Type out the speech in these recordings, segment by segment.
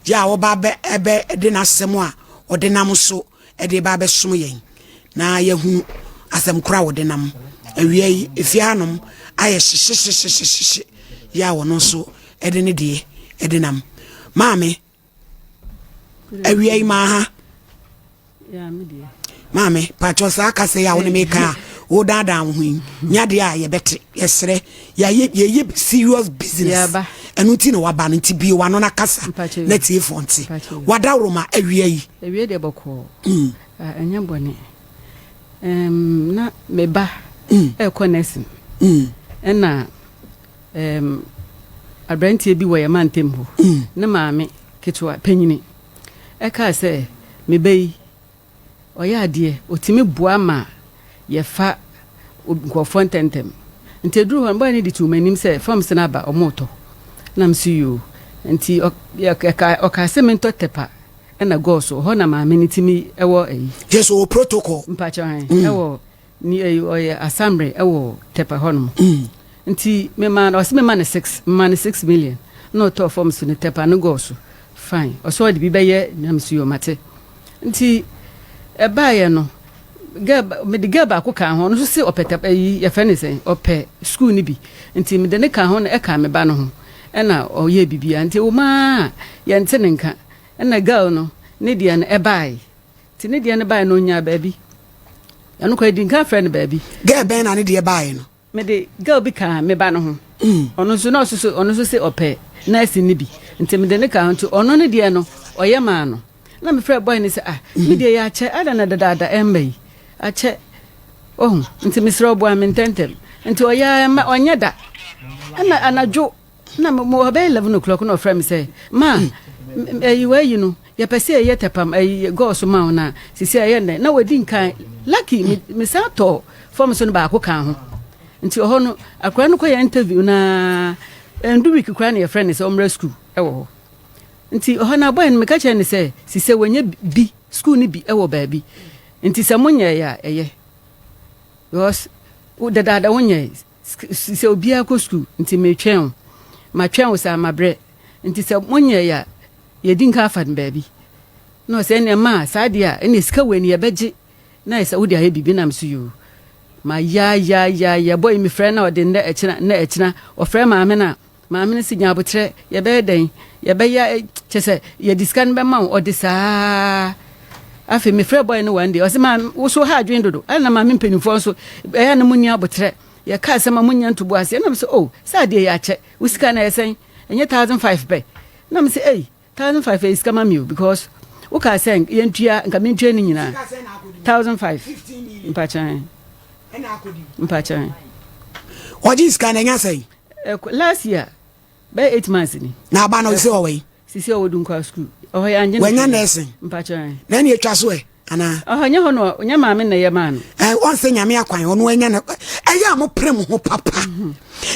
Yɛ a ɔba bɛ ɛbɛ de n'asɛm a ɔde nam so de ba abɛsom yɛn na yɛahunu asɛm koro a wɔde nam awia yi efie hanom ayɛ hyehyehyehyehyehye yɛ a ɔno nso de ne deɛ de nam. Maame, awia yi maa ha. Maame, pakyɛ saa kasa yi a wo ne me ka a wodaadaa wo ho yi nya deɛ a yɛbɛte yɛserɛ yɛayɛ yɛyɛ serious business ɛno nti na waba no nti bie wano na kasa na tiefoɔ nte wadaworoma awia yi. Awie deɛ bɔkɔɔ mm. Ah, ɛnyɛ bɔne um, na me ba mm. ɛrekɔ nursing mm. ɛna um, aberanteɛ bi wɔ yɛn mantam hɔ mm. ne maame ketewa panyini ɛkaa sɛ me ba yi Ɔyɛ adeɛ, ɔtumi boa ma yɛfa nkurɔfoɔ ntɛmntɛm. Nti ɛduruu hɔ no, boy no de too m'anim sɛ forms no aba, wɔretɔ. Na mese yoo. Nti ɔkaa sɛ mentɔ Tepa ɛna Gɔɔso, hɔ na maame no tumi wɔ ayi. Kyerɛ sɛ ɔwɔ protocol. Mpakyɛw ahe, ɛwɔ ni ɛyi ɔyɛ asamre ɛwɔ Tepa hɔ nom. Nti memaa no, ɔse mema no six, memaa no 6 million na ɔtɔɔ forms no, Tepa ne Gɔɔso. Fine, ɔse ɔde bi bɛyɛ, na mese yoo mate. Nti ɛbaeɛ no, girl mede girl baako kaa ho, ɔno nso se ɔpɛ tap ayi yɛfrɛ no sɛn, ɔpɛ school no bi. Nti mede ne kaa ho na ɛkaa me ba no ho, ɛna ɔyɛɛ biribiara. Nti ɛwɔ mu ara a yɛnte ne nka, ɛna girl no ne deɛ no ɛbaeɛ. Nti ne deɛ no baeɛ no ɔnyaa baabi. Ɛno koraa yɛdi nkan frɛ no baabi. Girl bɛn na ne deɛ baeɛ no? Mede girl bi kaa me ba no ho. Ɔno nso na ɔso so ɔno nso se ɔpɛ nursing no bi. Nti mede no kaa ho nti ɔno ne deɛ no ɔyɛ maa no. Na mefrɛɛ boy no sɛ ah me deɛ yɛ akyɛ adɛn na dadaada ɛmma yi akyɛ wahu nti mesrɛ wo boa me ntɛntɛm. Nti ɔyɛ ara ɛmma ɔnyɛ da. Ɛna anadwo na mo ɔbɛyɛ 11 o'clock na ɔfrɛ me sɛ ma ɛyi wayi no yɛpɛ sɛ yɛyɛ tɛpam ɛyi gɔɔso ma wo na sisi ɛyɛ nnɛ na wadi nkan lucky me me san tɔ fam so no baako ka ho nti ɔhɔ no akora no kɔyɛ interview na ɛndu week koraa na yɛfrɛ no sɛ ɔmmra school ɛwɔ hɔ nti ɔhɔ no abɔɛ no meka kyerɛ no sɛ sisi wɔnyɛ bi school no bi ɛwɔ baabi nti sɛ monyɛ yɛ a ɛyɛ because dadaada wonyɛ sɛ obiara kɔ sukuu nti metwɛn wo, matwɛn wo saa mabrɛ nti sɛ monyɛe a yɛdi nka afa no baabi na ɔsɛ ɛnneɛ ma saa deɛ a ɛnneɛ sika wei no yɛbɛgye na ayɛ sɛ wode ayɛ biribi na meso yoo mayaayaayaya bɔ yi mefrɛ na ɔde nnɛ ɛkyena nnɛ ɛkyena ɔfrɛ maame no a maame no sɛ nya abotrɛ yɛbɛyɛ dɛn yɛbɛyɛ kyɛ sɛ yɛde sika no bɛma wo ɔde saa afei mefrɛ bɔyɛ no one day ɔsɛ maa wo so ha adwene dodo ɛna maame mpanimfoɔ nso ɛyɛ na mo ni abotrɛ yɛka asɛm a monya ntobo ase ɛna mesɛ oh sɛ adeɛ yɛ akyɛ wo sika na ɛsɛn ɛnyɛ 1,500 pɛ na mesɛ ei 1,500 ɛyɛ sika ma me o because wokaa sɛ yɛntua nka mentua ne nyinaa 1,500 mpakyɛn mpakyɛn. Ɔgye sika na ɛnya sɛn? Last year bɛyɛ 8 months ni. Na aba no sɛ ɔwɔ yi? Sisi ɔwɔ Dunkwa school ɔhɔ yɛ angye. Wanya nursing? Mpakyɛn. Na ɛne atwa so ɛ anaa? Ɔhɔ nyɛ hɔ no ɔnyɛ maame na ɛyɛ maa no. Ɛ ɔn sɛ Nyame akwan ɔno anya no ɛyɛ a mopere mo ho papa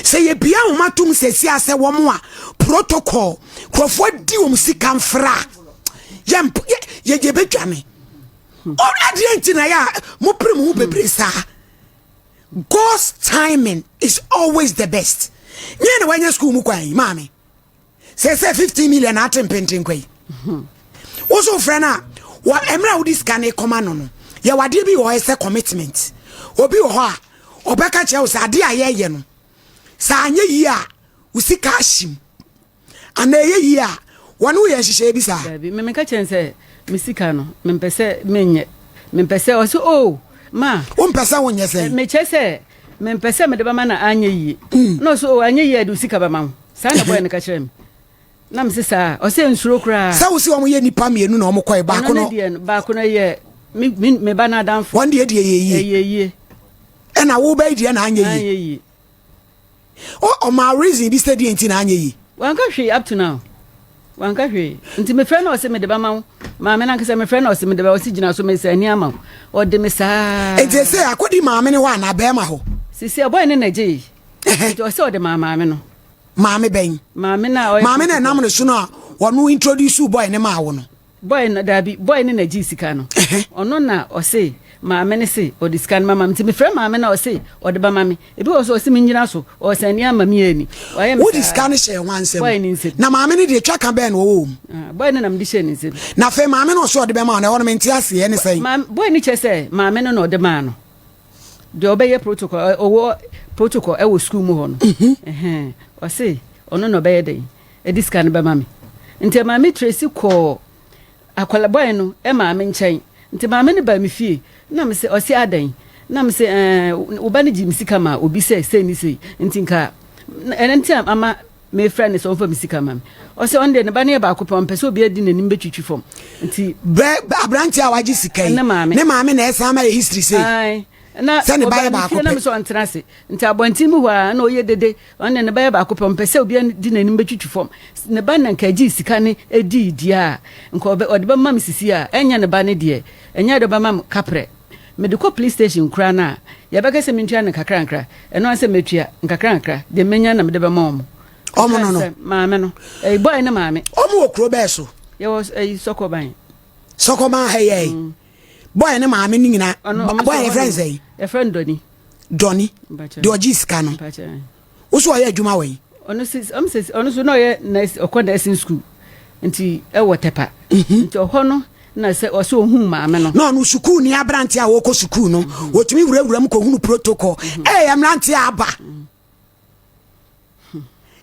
sɛ yɛbia wɔn atom sɛsi a sɛ wɔn a protocol nkurɔfoɔ di wɔn sika mfra yɛ yɛ yɛbɛdwane ɔadeɛ nti na yɛ a mopere mo ho bebree saa. God's timing is always the best. Nyɛ na wanya school mu kwan yi maame sɛ 15 million ate mpenten kwa yi wo so frɛ no a wɔ mmerɛ a wode sika no kɔma no yɛwɔ adeɛ bi wɔ hɔ sɛ commitment. Obi wɔ hɔ a ɔbɛka kyerɛ wo sɛ adeɛ a yɛyɛ no sɛ anyɛ yie a wo sika ahyim anaa ɛyɛ yie a wɔne woyɛ nhyehyɛeɛ bi saa. Dabi, me meka kyerɛ sɛ me sika no mempɛ sɛ menyɛ mempɛ sɛ ɔsɛ o ma. Wompɛ sɛ wonyɛ sɛn? Mekyɛ sɛ mempɛ sɛ mede bɛma na anyɛ yie na ɔsɛ o anyɛ yie a de wo sika bɛma wo saa na bɔyɛ no ka kyerɛ me na mese saa ɔsɛ nsuro koraa. Sɛ wo sɛ wɔn yɛ nipa mmienu na wɔn kɔɛ baako ɔno ne no deɛ no baako no yɛ me ba no adamfo. Wɔn deɛ deɛ yɛ yie. Ɛyɛ yie. Ɛna wo bɛyi deɛ na anyɛ yie. Anyɛ yie. Ɔma reason bi sɛ deɛ nti na anyɛ yie? Wanka hwee up to now, wanka hwee. Nti mefrɛ no ɔse mede bɛma wo maame no ankasa mefrɛ no ɔse mede bɛ ɔse gyina so mesɛ ani ama wo ɔde me saa. Nti sɛ akɔdi maame ne hɔ anaa bɛrima hɔ? Sisi ɛbɔyɛ ne na gye nti ɔsɛ ɔde maa maame no. Maame bɛn? Maame na ɔyɛ maame na ɛnam ne so no a ɔno introduce boy ne maa wo no? Boy no dabi, boy ne na gye sika no. Ɔno na ɔse maame no se ɔde sika no mama me. Nti mefrɛ maame no a ɔse ɔde bɛma me. Ebi wɔ so ɔse mengyina so, ɔsɛne ama me anni. Wayɛ me Wode saa. sika no hyɛɛ hwan nsam? Bɔe no nsam. Na maame no deɛ twa ka bɛn na ɔwɔ wɔ mu? Ah, bɔe no na mede hyɛɛ ne nsam. Na afei maame no ɔse ɔde bɛma wo no, ɛhɔ no mente aseɛ, ɛne sɛn? Maame, bɔe no kyerɛ sɛ maame no na ɔde maa no. Deɛ ɔbɛyɛ protocol, ɔwɔ protocol ɛwɔ sukuu mu hɔ no. Ɛhɛn, ɔse ɔno na ɔbɛyɛ dɛn? Ɛde sika no bɛma me. Nti maame Tracy kɔɔ Akwadaa boy no maame nkyɛn. Nti maame no baa me fie na me se ɔse adɛn? Na me se ɛɛ wo ba no gyee me sika maa obi sɛ sei ne sei nti nka ɛno nti a ama mefrɛ no sɛ ɔmfa me sika ma me. Ɔse ɔno deɛ ne ba no yɛ baako pɛ ɔmpɛ sɛ obiara di n'anim bɛtwitwi fam nti. Brɛ aberanteɛ a wagye sika yi ne maame ne maame na ɛsan ma yɛ history sei. Ae na Sɛ ne ba ɔbaa yɛ me baako fie na pɛ. me sɛ ɔntena ase nti abɔnten mu hɔ a na ɔyɛ dede Ɔno deɛ ne ba yɛ baako pɛ, ɔmpɛ sɛ obiara di n'anim bɛtwitwi fam. Ne ba na nka ɛgyee sika no dii deɛ a, nka ɔbɛ, ɔde bɛma me sisi a, ɛnyɛ ne ba no deɛ, ɛnyɛ adeɛ ɔbɛma me kaprɛ. Mede kɔ police station koraa no a, yɛbɛka sɛ mentua no nkakrankra. Ɛno ara sɛ mɛtua, nkakrankra, deɛ mɛnya na mede bɛma wɔn. Wɔn no no? Sɛ maame no, ɛyi boy no maame. Wɔn wɔ kuro bɛɛ so? Yɛwɔ ɛyi Sɔkɔban. Sɔkɔban ha yɛ yi? Mm. Boy no maame no nyinaa, boy no yɛfrɛ no sɛn? Yɛfrɛ no Dɔni. Dɔni deɛ ɔgye sika no wo so ɔyɛ adwuma wɔ yi. Ɔno si ɔmo sɛ ɔno so na ɔyɛ nurse ɔkɔ nursing school nti ɛwɔ Tɛpa mhm. nti ɔhɔ no na sɛ ɔsɛ ohun maame no. Na ɔno sukuu ni aberante a wɔkɔ sukuu no mhm. wɔtumi wurawura mu kɔhunu protocol mhm. ɛyɛ mmerante aba.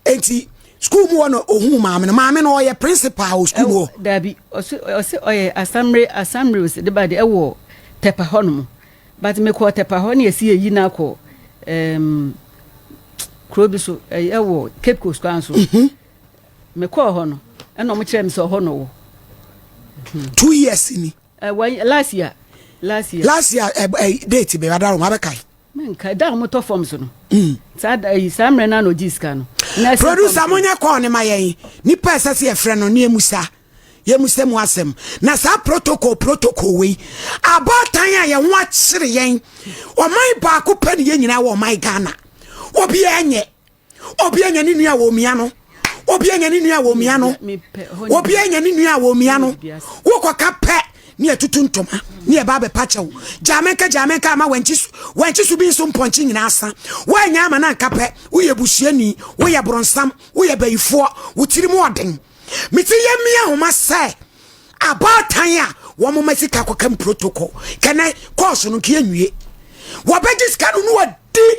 Enti sukuu mu hɔ na ohuu maame no. Maame no ɔyɛ principal wɔ sukuu mu hɔ. Dabi, ɔse ɔse ɔyɛ asamre asamre ɔse de ba de ɛwɔ Tɛpa hɔ nom. But mekɔɔ Tɛpa hɔ ne yɛsi yɛyi no akɔ um, kuro bi so ɛwɔ Cape Coast kwan so. Mm-hmm. Mekɔɔ hɔ no ɛna ɔmo kyerɛ me sɛ ɔhɔ na ɔwɔ. 2 years ni. Uh, last year. Last year. Last year uh, uh, date bɛ adaro ma bɛkae. Menka da a wɔtɔ forms no. Mm. Saa da yi saa mmerɛ no na ɔgye sika no. Producer monyɛ kɔɔ ne ma yɛn. Nipa ɛsɛ sɛ yɛfrɛ no ne yɛmusa. Yɛmusa mu asɛm. Na saa protocol protocol wei. Abaatan a yɛn ho akyere yɛn. Ɔman baako pɛ ne yɛn nyinaa wɔ ɔman Ghana. Obiara nyɛ. Obi anya ne nua a wɔmia no. Obi anya ne nua a wɔmia no. Obi anya ne nua a wɔmia no. Wokɔka pɛ ne yɛtutu ntoma ne yɛba abɛpa kyɛw. Gyamenka gyamenka ama wankyi so wankyi so bi nso mpɔnkye nyinaa asa. Woanya ama no anka pɛ. Woyɛ busuani, woyɛ borɔnsam, woyɛ bayifoɔ, wo tiri mu ɔden. Mete yɛmia homa sɛ abaatan a wɔn ma sika kɔkam protocol. Kɛnɛ kɔɔso no nka yɛnwie. Wɔbɛgye sika no no wɔdi.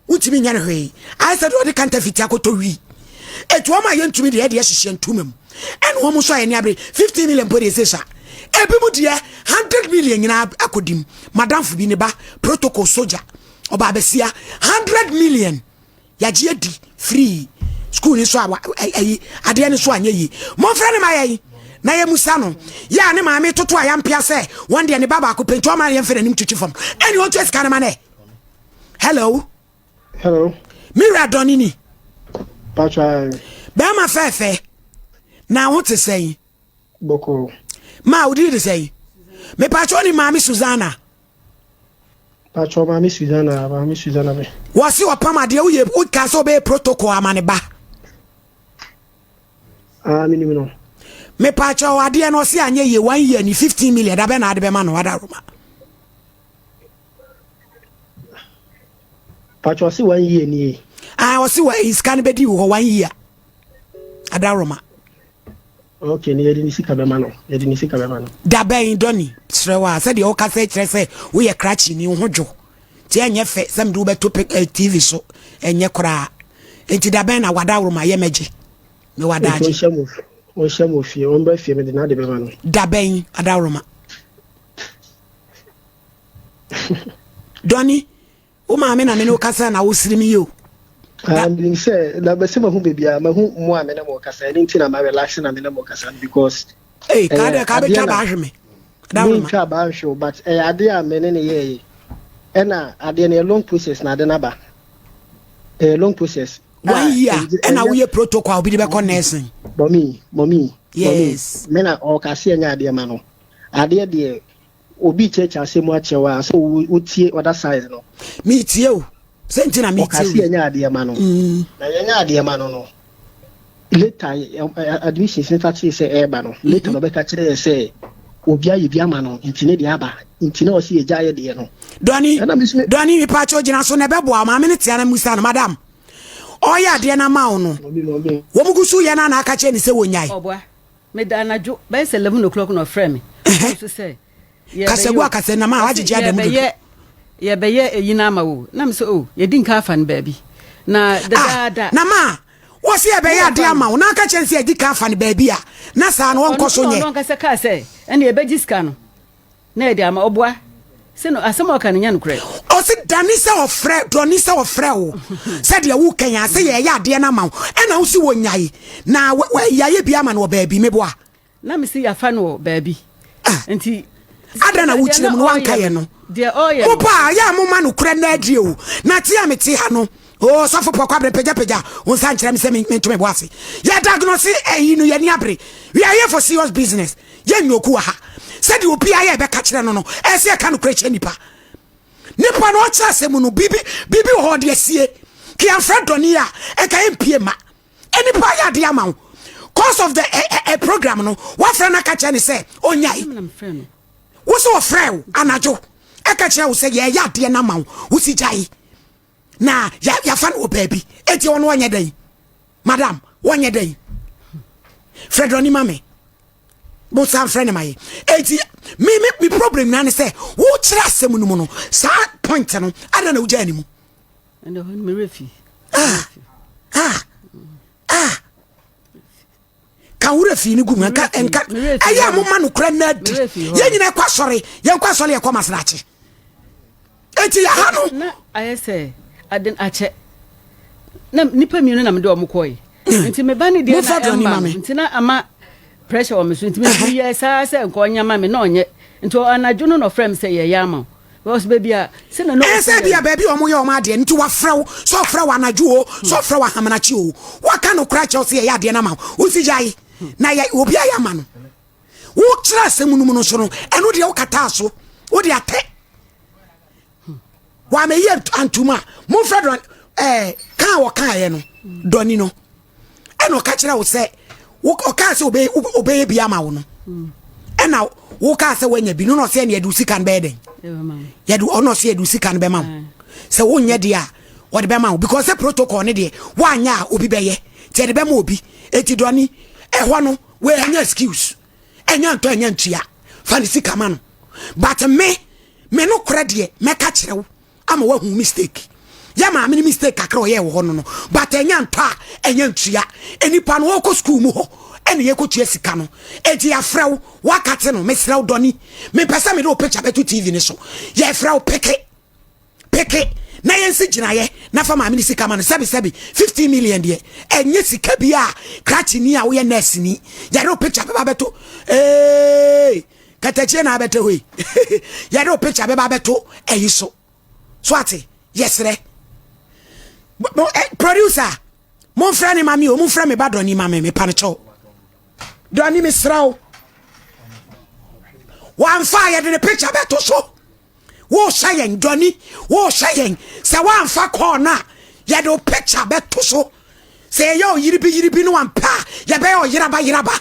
Wontumi nyɛ no hwee. Ayɛ sɛ deɛ ɔde kantafiti akɔtɔ wii. Eti wɔn a yɛntumi deɛ ɛdeɛ hyehyɛ ntoma mu. Ɛna wɔn nso a yɛne abere 15 million mpo deɛ ɛsɛ sa. Ebi mu deɛ 100 million nyinaa akɔdim. Madamfo bi ne ba protocol soja ɔbaa bɛsia 100 million yɛagye adi free school ni so a ɛyi adeɛ no so anyɛ yie. Momfrɛ ne ma yɛn na yɛmusa no. Yɛ a ne maame toto a yɛampea sɛ wɔn deɛ ne ba baako pɛ nti ɔma yɛmfɛ n'anim twitwi fam. Ɛne ɔntua sika no ma nɛ. Hello. Hello. Me wura dɔne ni. Patwa. Bɛrima fɛɛfɛ. Na ho te sɛn? Bɔkɔ. Ma wodi de sɛn? Me patwa ni maame Susanna. Patwa maame Susanna, maame Susanna me. Wɔsi ɔpam adeɛ woyɛ woka sɛ ɔbɛyɛ protocol ama ne ba. Ah, me nim no. Me patwa adeɛ no ɔsi anyɛ yie 1 year ni 15 million dabɛ na ade bɛma no adaroma. Patro ɔse 1 year nie. Ah, ɔse wa sika no bɛdi wɔ hɔ 1 year. Adaroma. Okay, ne yɛde ne sika bɛma no. Yɛde ne sika bɛma no. Dabɛn dɔni serɛ wa sɛdeɛ wokasa kyerɛ sɛ woyɛ krakye ni wo ho dwo. Nti ɛnyɛ fɛ sɛ mede wobɛto eh, TV so ɛnyɛ koraa. Nti dabɛn na wadaworoma yɛ mɛgye. Me wadaagye. Ɔnhyɛ mo fie, ɔmbra fie mede n'ade bɛma no. Dabɛn adaworoma. Dɔni, wo maame na me ne wo kasa na wosiri me yi o. Ah, menim sɛ na bɛsɛ mahu baabi a mahu mo a me ne mo kasa ɛno nti na ma relax na me ne mo kasa because Hey, kaa dɛ kaa bɛtwa baa hwe me. Mentwa baa nhwe o but ɛyɛ adeɛ a me ne ne yɛɛyɛ ɛna adeɛ no yɛ long process na ade no aba ɛyɛ long process. 1 year ɛna woyɛ protocol a obi de bɛkɔ nursing. Mɔmi, mɔmi, yes. Me na ɔkase ɛnyɛ adeɛ ma no adeɛ deɛ obi kyerɛkyerɛ asɛm mu akyerɛ wo a sɛ wotie other side no. Metie o sɛ nti na metie o. Ɔkase yɛnyɛ adeɛ ma no. Na yɛnyɛ adeɛ ma no no later admissions ne fa kyerɛ sɛ ɛreba no later na ɔbɛka kyerɛ yɛ sɛ. Obi ayɛ bi ama no nti ne deɛ aba nti na ɔsi yɛgya yɛ deɛ no. Dɔni Dɔni mipatwo gyina so na ɛbɛboa maame no tea na musa no madam ɔyɛ adeɛ no ama wo no wɔn gu so yɛ no ana aka kyerɛ ne sɛ wɔnyae. Ɔboa meda anadwo bɛyɛ sɛ 11 o'clock na ɔfrɛ me nso sɛ kasagu akasa nam a wagyegye adamu dodo. Yɛbɛyɛ eyi no ama wo na me sɛ o yɛdi nka afa no baabi na ah, dadaada. Na ma wɔsi yɛbɛyɛ ade ama wo na aka kyerɛ sɛ yɛdi ka afa no baabi a na saa no wɔnkɔ so nyɛ. Ɔno ankasa kaa sɛ ɛne yɛbɛgye sika no na yɛde ama ɔboa sɛ no asɛm a ɔka no nyɛ nokorɛ. Ɔsi dane sɛ ɔfrɛ dɔni sɛ ɔfrɛ wo sɛdeɛ wo kɛn a sɛ yɛyɛ adeɛ no ama wo ɛna wo si wɔ nyae na yɛayɛ bi ama no wɔ baabi meboa. Na me se yafa no wɔ baabi. Ah. Nti. Adɛn na wokyerɛ mu no wanka yɛ no. Deɛ ɔyɛ no. Mo pa yɛ a mo ma no korɛ na adie o. Na te a me te ha no. Oh sɔfo pɔ kwabre pagya pagya wo nsa nkyerɛ me sɛ me nto me bo ase. Yɛ diagnose ɛyi no yɛ ni abere. We are here for serious business. Yɛ nyɛ oku wɔ ha. Sɛ deɛ obi ayɛ ɛbɛka kyerɛ no no ɛsɛ yɛ ka no korɛ kyerɛ nipa. Nipa no ɔkyerɛ asɛm no bibi bibi wɔ hɔ ɔde asie. Kiamfrɛ dɔni a ɛka ɛmpie ma. Nnipa ayɛ adeɛ ama wo cause of the eh, eh, eh, program no wafrɛ no aka kyerɛ ne sɛ ɔnyae wo sɛ ɔfrɛ wo anadwo ɛka kyerɛ wo sɛ yɛyɛ adeɛ no ama wo wo si gyae na yɛafa no wɔ baabi enti ɔno ɔnyɛ dɛn madam wɔnyɛ dɛn frɛ dɔne ma me bosan frɛ ne ma yɛ enti me me me problem nyinaa ne sɛ wokyerɛ asɛm no mu no saa point no adɛn na wogyaa ne mu Ɛnna hɔ no me werɛ fi. Ah, ah, ah. Ka werɛ fi ne gu mu nka nka ɛyɛ a moma nokorɛ no adi. Yɛn nyinaa kɔ asɔre, yɛn kɔ asɔre yɛkɔ masrakye. Eti yɛha no. Na ayɛ sɛ ade akyɛ. Na nipa mmienu na mede wɔn kɔe. Nti me ba ne deɛ na ɛmma no. Nti na ama pressure wɔ me so. Nti me yɛ saa sɛ nka ɔnyɛ ma me na ɔnyɛ. Nti anadwo no na ɔfrɛ me sɛ yɛyɛ ama wo. Because baabi a sɛ na ɛyɛ sɛ bi a baabi a wɔyɛ wɔn adeɛ nti wafrɛ wo sɛ ɔfrɛ wo anadwo o sɛ ɔfrɛ wo ahamanakye o waka no kora kyɛw sɛ yɛyɛ adeɛ no ama wo wosi gyae na yɛ obi ayɛ ama no wokyerɛ asɛm no mu no so no ɛno deɛ wokataa so wode atɛ wɔamɛyi antom a momfrɛ dɔn ɛɛ kaa wɔkaeɛ no dɔni no ɛna ɔka kyerɛ wo sɛ ɔkaa sɛ ɔbɛyɛ bi ama wo no ɛna wokaa sɛ woanya bi no na ɔsɛ ɛne yɛde wo sika no bɛyɛ dɛn yɛde ɔno ɔsɛ yɛde wo sika no bɛma wo sɛ wonyɛ deɛ a wɔde bɛma wo because sɛ protocol ne deɛ woanyɛ a obi bɛyɛ nti yɛde bɛma obi eti dɔni ɛhɔ no wei ɛnyɛ excuse ɛnyɛ ntɔ ɛnyɛ ntua fa ne sika ma no but me me no korɛ deɛ mɛka kyerɛ wo ama wahu mistake yɛ maame no mistake kakra ɔyɛ wɔ hɔ no no but ɛnya ntɔ a ɛnya ntua nipa no ɔkɔ school mu hɔ ɛna yɛkɔtua sika no enti yɛafrɛ wo wakate no mesrɛ wo dɔni mepɛ sɛ mede wo picture bɛto tv no so yɛfrɛ wo peke peke na yɛnsi gyinaeɛ na fa maame no sika ma no sɛbi sɛbi 15 million deɛ ɛnyɛ sika bi a krakye ni a woyɛ nurse ni yɛde wo picture bɛba bɛto ee katakyie na abɛtɛ hɔ yi yɛde wo picture bɛba abɛto ɛyi so so ate yɛsrɛ eh, producer momfrɛ ne ma me o momfrɛ me ba dɔne ma me mepa no kyɛw dɔne mesrɛ wo wamfa a yɛde ne picture bɛto so wohyɛ yɛn dɔne wohyɛ yɛn sɛ woamfa kɔɔ no a yɛde wo picture bɛto so sɛ yɛyɛ ɔyere bi yere bi no wampɛ a yɛbɛyɛ ɔyeraba yeraba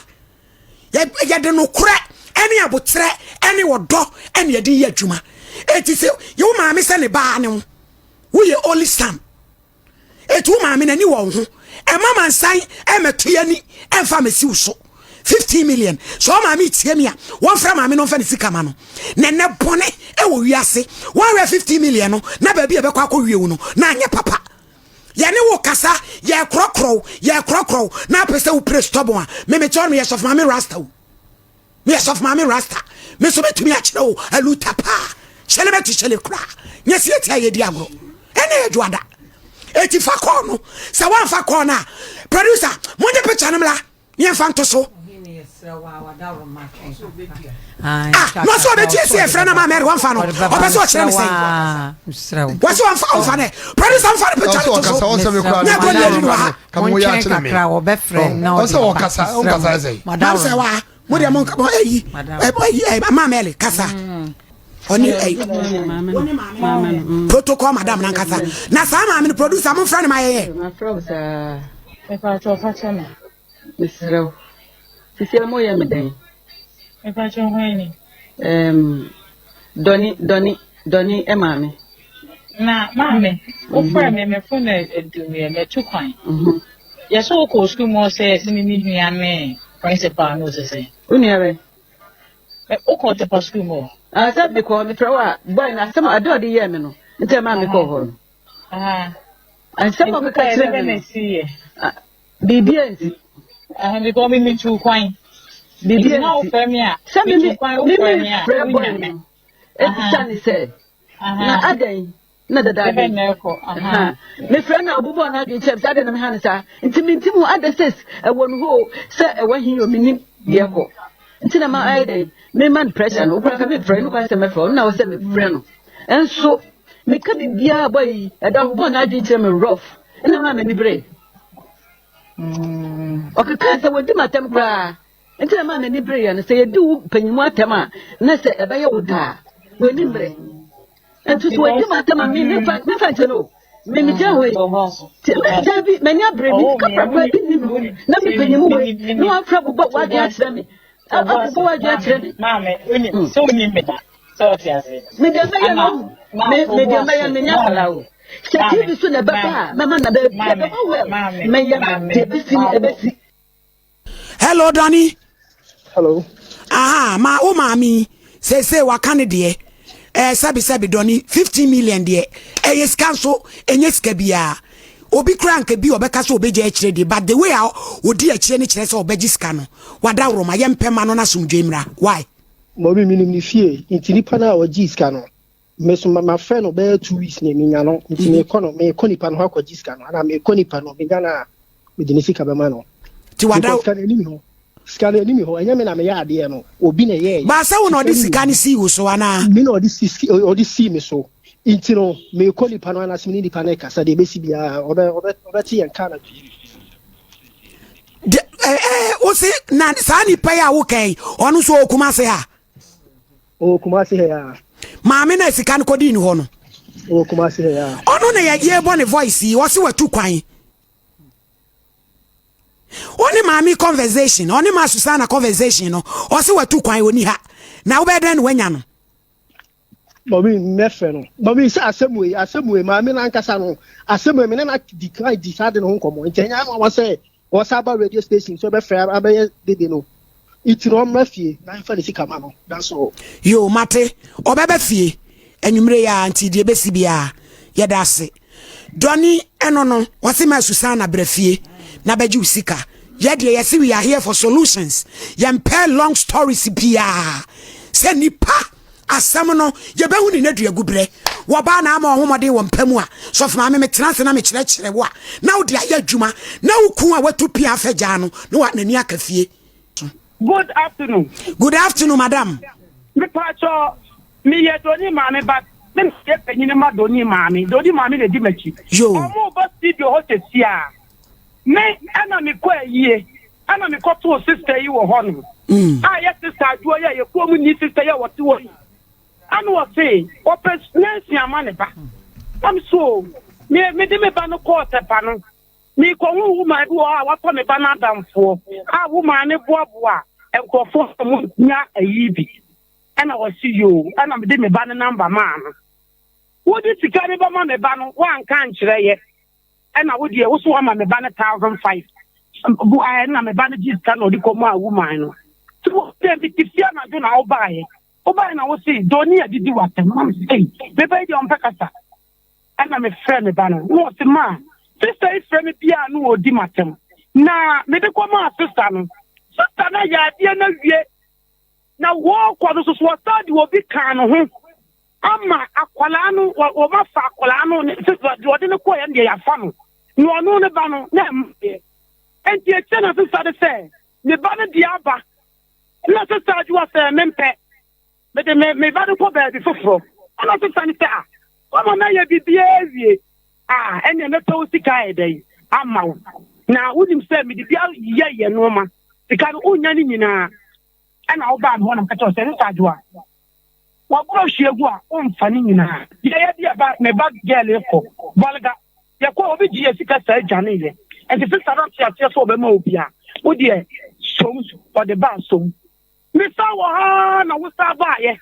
yɛde nokorɛ ɛne aboterɛ ɛne ɔdɔ ɛne yɛde yɛ adwuma eti sɛ yɛwo maame sɛ ne baa ne ho woyɛ only son eti wo maame n'ani wɔ wo ho ɛma mansan ɛmɛto yɛ ani ɛmfa mɛsi wo so 15 million sɛ ɔmaame tie mi a wɔmfrɛ maame no mfa ne sika ma no na ɛnɛ bɔne ɛwɔ wiase wɔawɛ 15 million no na baabi a ɛbɛkɔ akɔ wie wo no na anyɛ papa Yɛne wo kasa, yɛkorɔkorɔ wo, yɛkorɔkorɔ wo, na apɛ sɛ wo pere stubborn a, me me kyerɛ no meyɛ sɔfo maame rasta o. Meyɛ sɔfo maame rasta. Me nso metumi akyerɛ wo aluta paa. Hyɛle bɛto hyɛle koraa. Nyɛ sɛ yɛte a yɛdi agorɔ. Ɛna yɛ dwoada. Eti fa kɔɔ no. Sɛ woamfa kɔɔ no a, producer, monye picture no mmra. Ne yɛmfa nto so. Ah, na ɔsɛ ɔbɛtie sɛ yɛfrɛ no ma Mary wɔmfa no ɔpɛ sɛ ɔkyerɛ me sɛn wɔsɛ wɔmfa ɔmfa nɛ producer mfa no picture no to so ne ɛkɔ ne adi no wɔ ha mam sɛ wa mo deɛ mo ɛyi ɛyi ma Mary kasa ɔne ɛyi protocol madam nankasa na saa maame no producer momfrɛ no ma yɛyɛ Mesrɛ wo, sisi a moyɛ me dɛn? Mepakyɛ hwan ni? Um, Dɔni, Dɔni, Dɔni maame. Na maame, wofrɛ me, me phone adumiɛ, matu kwan. Yɛsɛ wokɔ sukuu mu sɛ yɛsɛ me me nua ne principal no sɛ sɛ. Wo nua bɛ? Wokɔ Tepa sukuu mu hɔ? Ah, sɛ mekɔ, mefrɛ wo a, boy no asɛm ade ɔde yɛɛ me no, nti ɛmaa mekɔɔ hɔ no. Asɛm a ɔkeka kyerɛ me no. Biribi ansi. Because me metu kwan. Biribi ansi. Sɛ me me me frɛ boy no, ebisa ne sɛ, na adɛn na dadaada yi. Mefrɛ no a ɔbobɔɔ n'adwene kyerɛ me sɛ adɛn na meha no saa. Nti mentim ho adɛ sɛ ɛwɔ no hɔ o, sɛ ɛwɔ he o, mennim deɛ ɛkɔ. Nti na ma ayɛ dɛn, mema no pressure no, wokora ka mefrɛ no kwan sɛ mɛfrɛ ɔno na wɔ sɛ mefrɛ no. Nso meka biribiara bɔ yi, ɛda ɔbobɔɔ n'adwene kyerɛ me rough, ɛna maa m'ani bere. Ɔkekaa sɛ wɔdi m'atɛm koraa. Nti na maa m'ani bereeɛ no, sɛ yɛdi wo panyin atɛm a, na sɛ ɛbɛyɛ wo daa, w'ani mmere. Nti sɛ wɔdi m'atɛm a, me mefa mefa nkyɛn o. Me me gyina hɔ yi. Ti me gya bi, m'ani abere, me sika prakora bi nni me ho, na me panyin mu wei, na wafra bobɔ w'adwene akyerɛ me. Abobɔ w'adwene akyerɛ me. Maame, wonim, sɛ wonim me da, sɛ ɔte ase. Me deɛ mɛyɛ no, me me deɛ mɛyɛ me nya akwadaa o. Sɛ TV so na ɛbɛba a, mɛma na bɛbɔ well. Mɛyɛ no, deɛ ɛbɛsi no, ɛbɛsi. Hello, Donny. Hello. Aha, ma wo maame seesei waka ne deɛ. Eh, sɛbi sɛbi Donny, 15 million deɛ. Ɛyɛ sika nso, ɛnyɛ sika biara. Obi kura nka bi ɔbɛka sɛ ɔbɛgya akyire deɛ, but the way a ɔdi akyire no kyerɛ sɛ ɔbɛgye sika no. Wada woroma, yɛmpɛ ma no na asomdwoe mmra. Why? Mɔmi menim ne fie, nti nipa no a ɔgyee sika no, me so mafrɛ no bɛyɛ 2 weeks ne menya no, nti mekɔ no, mekɔ nipa no hɔ akɔgye sika no, anaa mekɔ nipa no, menya no a, mede ne sika bɛma no. Ti wada Because sika no anim hɔ. Sika no anim hɔ. Ɛnyɛ me na meyɛ adeɛ no. Obi na ɛyɛɛyɛ. Baasa wo na ɔde sika no sii wo so anaa? Me na ɔde si ɔde sii me so. Nti no mekɔ nipa no anaasɛ me ne nipa no rekasa deɛ ɛbɛsi biara ɔbɛ ɔbɛ ɔbɛte yɛn ka anadwo yi. De ɛɛ ɛɛ wo se na saa nipa yi a woka yi ɔno nso ɔwɔ Kumase ha? Ɔwɔ Kumase ha ya. Maame na sika no kɔdii ne hɔ no. Ɔwɔ Kumase ha ya. Ɔno na yɛbɔ ne voice yi ɔse watu kwan. Ɔne maame conversation, ɔne ma Susana conversation no, ɔse watu kwan ɔni ha. Na wobɛyɛ dɛn na wanya no? Mami mɛfrɛ no. Mami sɛ asɛm wei, asɛm wei, maame no ankasa no, asɛm wei me ne no di kan di saa de no ho nkɔmmɔ. Nti ɛnyɛ anwanwa sɛ ɔsa aba radio station sɛ ɔbɛfrɛ abɛyɛ dede no. Nti no ɔmmra fie na mfa ne sika ma no. That's all. Yoo mate, ɔbɛba fie anwummere yi ara nti deɛ ɛbɛsi biara yɛda ase. Dɔni ɛno no wɔse ma Susana bra fie na bɛgye wo sika. Yɛ deɛ yɛse we are here for solutions. Yɛmpɛ long stories biara. Sɛ nipa asɛm no yɛbɛhu ne nadu berɛ. Wɔbaa na ama ɔhomɔden wɔ mpa mu a sɔfo maame metena ase na mekyerɛkyerɛ wo a na wode ayɛ adwuma na wo kun a watu pia afɛ gyaa no na wa n'ani aka fie. Good afternoon. Good afternoon madam. Mepatwɔ meyɛ Doni maame but me na meyɛ panyini ma Doni maame. Doni maame na edi m'akyi. Yoo. Ɔmo ba studio hɔ sɛsi a. Me ɛna mekɔ ayie ɛna mekɔtoo sister yi wɔ hɔ nom. A yɛ sister adwoɔ yi a yɛ kurom ni sister yi a wɔte hɔ yi. Ɛna ɔse ɔpɛ nursing ama ne ba. Na me so o me mede me ba no kɔɔ Tɛpa no. Merekɔhu woman bi wɔ hɔ a wafa me ba no adamfoɔ a woman no boaboa nkurɔfoɔ a wɔnya ayi bi. Ɛna ɔse yoo, ɛna mede me ba no namba maa no. Wode sika no bɛma me ba no, woanka ankyerɛ yɛ. Ɛna wo deɛ, wo so woama me ba no 1,500. Ɛna me ba no gye sika na ɔde kɔmaa woman no. Nti wo deɛ mete fie anadwo na wobaeɛ. Wobaeɛ na wo se, Doni adidi w'atɛm. Na mese, ei, me ba yi deɛ ɔmpɛ kasa. Ɛna mefrɛɛ me ba no, na ɔse, Ma, sista yi frɛ me biara na ɔredi m'atɛm. Na mede kɔmaa sista no. Sista no ayɛ adeɛ no awie, na wɔrekɔ no nso so ɔsan de obi kaa ne ho ama akwadaa no, wɔafa akwadaa no, deɛ ɔde no kɔeɛ no deɛ yɛafa no, na ɔno ne ba no, na ɛmmaeɛ. Enti akyire na sista no sɛ, ne ba no deɛ aba. Na sista adwoa sɛ, mempɛ. Mede me me ba no kɔ baabi foforɔ. Ɛna sista no sɛ, ah, woama mɛyɛ biribiara awie. Ah, ɛnneɛ mɛpɛ wo sika ayɛ dɛn ama wo. Na wonim sɛ mede bi ayɛ yɛ nneɛma. Sika no, wonnya ne nyinaa. Ɛna wobaa me hɔ na meka kyerɛ wo sɛ, sista adwoa, waburo hwie gu a, womfa ne nyinaa. Yɛyɛ bi a ba, me ba gɛɛle kɔ bɔlga. Yɛkɔ obi gye yɛ sika saa dwaneeɛ. Nti sista no ate aseɛ sɛ ɔbɛma obi a, wo deɛ som, ɔde ba som. Mesan wɔ ha na wosan baayɛ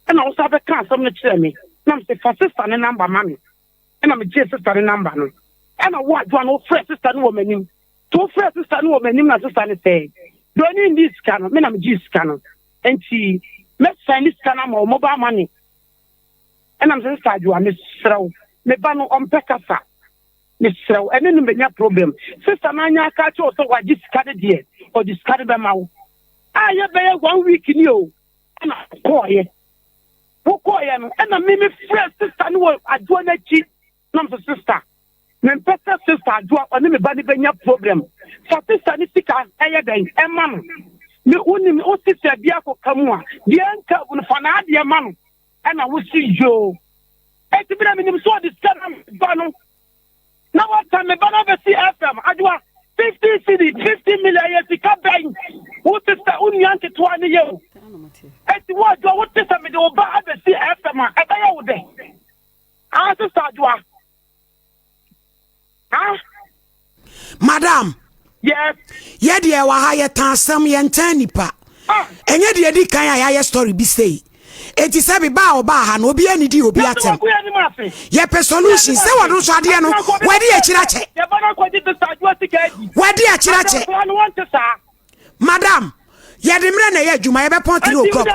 ɛna wosan bɛka asɛm no kyerɛ me na mese fa sister ne number ma me ɛna megyee sister ne number no ɛna wo adwoa no wofrɛ sister no wɔ m'anim nti wofrɛ sister no wɔ m'anim na sister no sɛ dɔni ndi sika no me na megyee sika no nti mɛsɛn ne sika no ama wo mobile money ɛna mesɛ sister adwoa mesrɛ wo me ba no ɔmpɛ kasa mesrɛ wo ɛne no menya problem sister no anya aka kyerɛ wo sɛ wagye sika no deɛ ɔde sika no bɛma wo a yɛbɛyɛ one week ni o ɛna kɔɔyɛ wokɔɔyɛ no ɛna me mefrɛ sister no wɔ adwoa no akyi na mesɛ sister mempɛ sɛ sister adwoa ɔne me ba no bɛnya problem fa sister no sika ɛyɛ dɛn ɛma no me wonim wo sister bi akɔka mu a deɛ nka no fa n'adeɛ ma no ɛna wosi yoo eti bi na menim sɛ ɔde sika na ba no na wata me ba no abɛsi fm adwoa 50 cd 50 million yɛ sika bɛn wo sista wo nua nketewa ne yɛ o eti wo adwoa wote sɛ mede wo ba abɛsi fm a ɛbɛyɛ wo dɛ ah sista adwoa ah Madam. Yes. Yɛ deɛ wɔ ha yɛtan asɛm yɛntan nipa. Ah. Ɛnyɛ deɛ di kan a yɛayɛ story bi sei. Eti sɛ bi ba a ɔbaa ha no obi anidi obi atɛm. Yɛpɛ solution sɛ wɔn nso adeɛ no wɔde akyiri akyɛ. Wɔde akyiri akyɛ. Madam, yɛde mmerɛ na ɛyɛ adwuma yɛbɛpɔn 3 o'clock.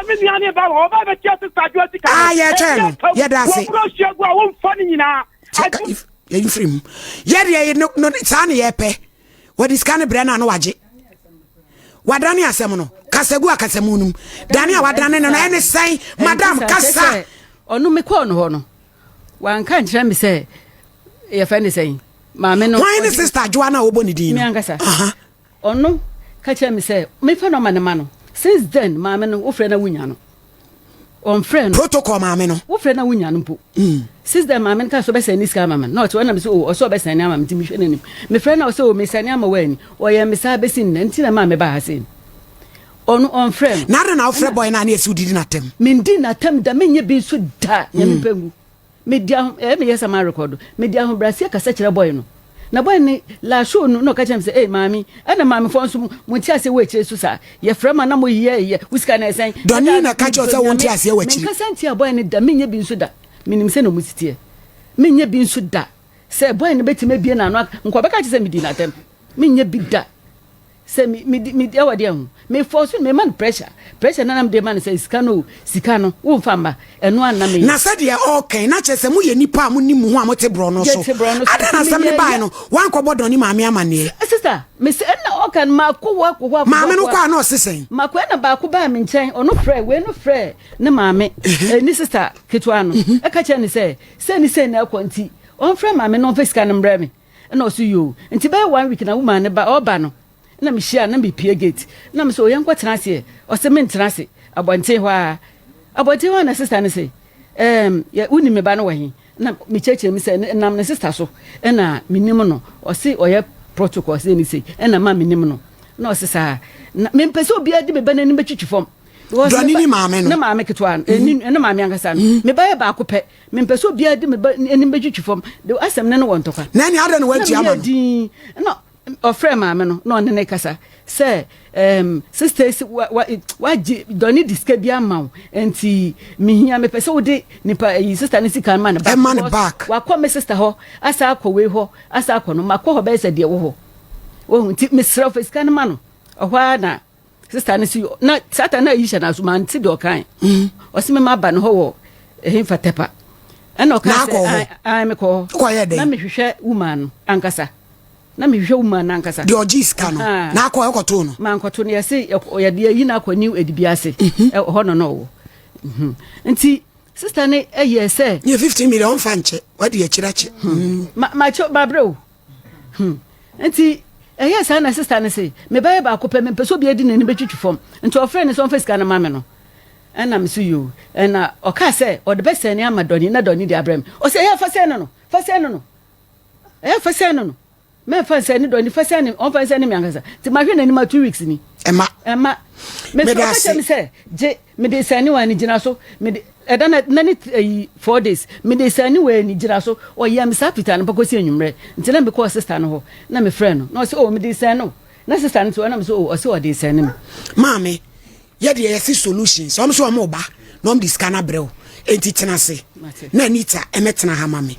Ah, yɛtwɛn no yɛda ase. Yɛmfiri mu. Yɛdeɛ no, no, saa ne yɛpɛ. Wɔde sika no brɛ no a na wagye. Wadane asɛm no. Kasa gu akasamu no mu. Dane a wadane no no ɛne sɛn? Madam, kasa. Ɔno mekɔɔ no hɔ no, wanka nkyerɛ me sɛ yɛfɛ ne sɛn maame no. Hwan ne sister Adwoa no a wɔbɔ ne din no? Me ankasa. Ɔno ka kyerɛ me sɛ mefa nɔma no ma no. Since then maame no wofrɛ na wonya no. Ɔmfrɛ no. Protocol maame no. Wofrɛ na wonya no mpo. Mm. Since then maame no ka sɛ ɔbɛsɛn ne sika ama me. Na ɔte hɔ na me sɛ oh ɔsɛ ɔbɛsɛn ama me nti mehwɛ n'anim. Mefrɛ na ɔsɛ oh mesɛn ama wo ani. Ɔyɛ me saa bɛsi nnɛ nti na maa mebaa ha sei no. Ɔno ɔmfrɛ no. Na adɛn na wofrɛ boy no a na yɛsi wodidi n'atɛm? Mendi n'atɛm da menyɛ bi nso da. Nyame pɛ ngu. Mede aho ɛyɛ meyɛ sɛ marekɔdo. Mede ahobrɛaseɛ kasa kyerɛ boy no. Na boy no last show no na ɔka kyerɛ me sɛ, Ei maame, ɛna maamefoɔ nso mo nte aseɛ wɔ akyire so saa. Yɛfrɛ mo a na mo yɛ yɛ, wo sika no ɛsɛn. Dɔnni na ɛka kyerɛ wo sɛ wonte aseɛ wɔ akyire. Menkasa ntia boy no da, menyɛ bi nso da. Menim sɛnea wɔn si teɛ. Menyɛ bi nso da. Sɛ boy no bɛtumi abue n'ano aka, nka ɔbɛka akyerɛ sɛ medi no atɛm. Menyɛ bi da. Sɛ me me me ɛwɔ deɛ ho me force no me ma no pressure pressure na na me de ma no sɛ sika no sika no wo nfa mma ɛno a na me. Na sɛ deɛ ɔɔkɛn na kyerɛ sɛ mo yɛ nipa a mo nim mo ho a mo te borɔ no so adɛn na asɛm no baeɛ no wankɔ bɔ dɔne maame amaneɛ. Sister me sɛ ɛna ɔka no mako hɔ akɔ hɔ akɔ hɔ. Maame no kɔ a na ɔse sɛn. Mako ɛna baako baa me nkyɛn ɔno frɛ wei no frɛ ne maame ne sister ketewa no ɛka kyerɛ ne sɛ sɛ ne sɛ na ɛkɔ nti ɔnfrɛ maame no ɔnfɛ sika no mbrɛ me. Ɛna ɔse yoo. Nti bɛyɛ one week na woman no ba, ɔba no na mehyia no na mepie gate na mese o yɛnkɔ tena ase ɛ. Ɔse mentena ase, abɔnten hɔ ara. Abɔnten hɔ ara na sister no se ɛɛm yɛ wonim me ba no wɔ he? Na mekyerɛkyerɛ mu sɛ nam ne sister so ɛna menim no. Ɔse ɔyɛ protocol sei ne sei ɛna ma menim no. Na ɔse saa. Na mempɛ sɛ obiara de me ba no anim bɛtwitwi fam. Because Dɔne ne maame no. Ne maame ketewa no, ne maame ankasa no. Me ba yɛ baako pɛ. Mempɛ sɛ obiara de me ba anim bɛtwitwi fam. De asɛm no ne wɔ ntɔkwa. Na ɛne adɛn na wantua ma no? Din na ɔfrɛ maame no na ɔne ne kasa sɛ um, sister si wa wa wagye dɔne di sika bi ama wo nti mehia mepɛ sɛ wode nipa ayi sister ne sika ma ne back. Ɛma ne back. Wakɔ me sister hɔ asa akɔ wei hɔ asa akɔ no makɔ hɔ bɛyɛ sɛ deɛ wɔ hɔ. Wohu nti mesrɛ wo fa sika no ma no. Ɔhɔ ara na Sista no si na satan na ayi hyɛ n'aso ma nti deɛ ɔkan. Mm. Ɔsi mi ma ba ne hɔ wɔ ɛhɛn fa tɛpa. Ɛna ɔka sɛ an mekɔ hɔ. Na mehwehwɛ woman no ankasa. Na mehwehwɛ woman no ankasa. Deɛ ɔgye sika no. Na akɔ ɛkɔto no. Ma nkɔto no yɛse yɛde ayi no akɔ new edibi ase. Mhm. Ɛhɔ no na ɔwɔ. Mhm. Nti sista no ɛyɛ sɛ. Yɛ 15 million ɔmfa nkyɛ wadi akyire akyɛ. Hmm. Ma ma kyɛ ma brɛ o. Hmm. Nti ɛyɛɛ saa na sista no se, me ba yɛ baako pɛ, mempɛ sɛ obiara di n'ani bɛtwitwi fam. Nti ɔfrɛɛ no sɛ ɔmfa sika no ma me no. Ɛna me so yoo. Ɛna ɔkaa sɛ ɔde bɛsɛne ama Dɔni na Dɔni de abrɛ me. Ɔsɛ ɛyɛ fa sɛne no, fa sɛne no. Ɛyɛ fa sɛne no. Mɛmfa nsɛne Dɔni, fa sɛne, ɔmfa nsɛne me ankasa. Nti mahwɛ n'anim a 2 weeks ni. Ɛma. Ɛma. Mefrɛ ɔka kyerɛ me sɛ, gye, mede sɛne wɔn ani gyina so. Mede ɛda na na ne ayi 4 days mede sɛne wɔ ani gyina so. Ɔyɛ me saa fita no kɔsi anwummerɛ. Nti na mekɔɔ sister no hɔ na mefrɛ no na ɔsɛ oh mede sɛne no. Na sister no nso ɛna me sɛ oh ɔsɛ ɔde sɛne me. Maame, Yɛdeɛ yɛse solutions, ɔm so ɔmo ba na ɔm de sika no abrɛ wo, enti tena ase na Anita ɛmɛtena ha ma me.